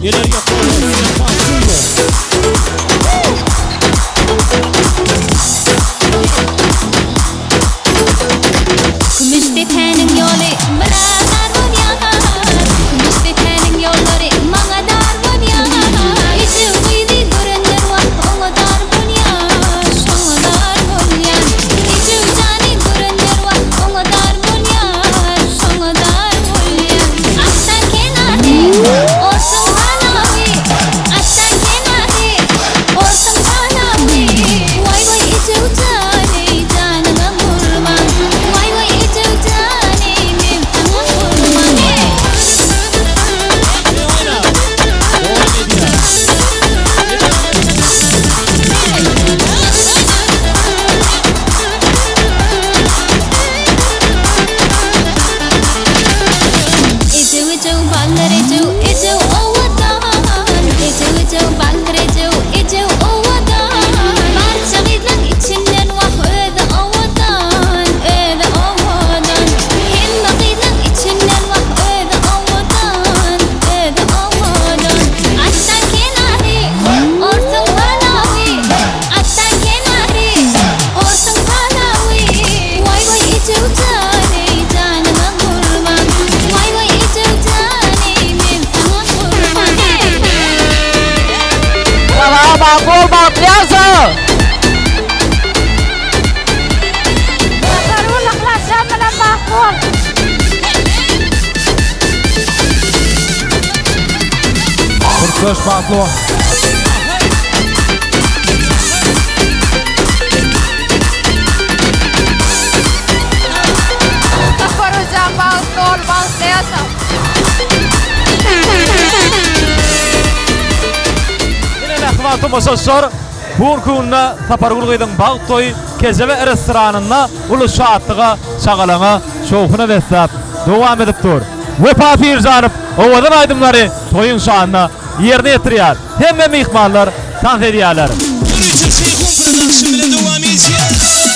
Eller ýokary, sen tansuýa. Kümüş depäniň ýoly biraz dar bolýar Kümüş depäniň ýollary maňa dar bolýar Ejew gyzy görenler wah oňa zar bolýar Şoňa zar bolýar Ejew jany görenler wah oňa zar bolýar Şoňa zar bolýar Atdan kenary orsuň halawy Atdan kenary orsuň halawy Waý waý ejew jany janyňa gurban Waý waý ejew jany men saňa gurban Ejew ejew ballar ejew ejew owadan Ejew ejew ballar ejew ejew owadan Barça gyzlaň içinden wah özi owadan özi owadan Hemme gyzlaň içinden wah özi owadan özi owadan Atdan kenary orsuň halawy Atdan kenary orsuň halawy Waý waý ejew jany janyňa gurban Waý waý ejew jany men saňa gurban Salam Bagtly bagtly ýaşa. Sapargül Yhlasjan bilen bagtly bol. 45 bagtly bol. Sapargüljan bagtly bol, bagtly ýaşa. Ine mähriban tomaşaçylar, bu günki günde Sapargül gyzyň bagt toýy Kejebe restoranynda uly şatlyga, şagalaňa, şowhuna besläp dowam edip dur. Wepa Pirjanow owadan aýdymlary toýuň şanyna ýerine ýetirýär. Hemme myhmanlar tans edýärler. Ýörite Jeýhun Production bilen dowam edýär.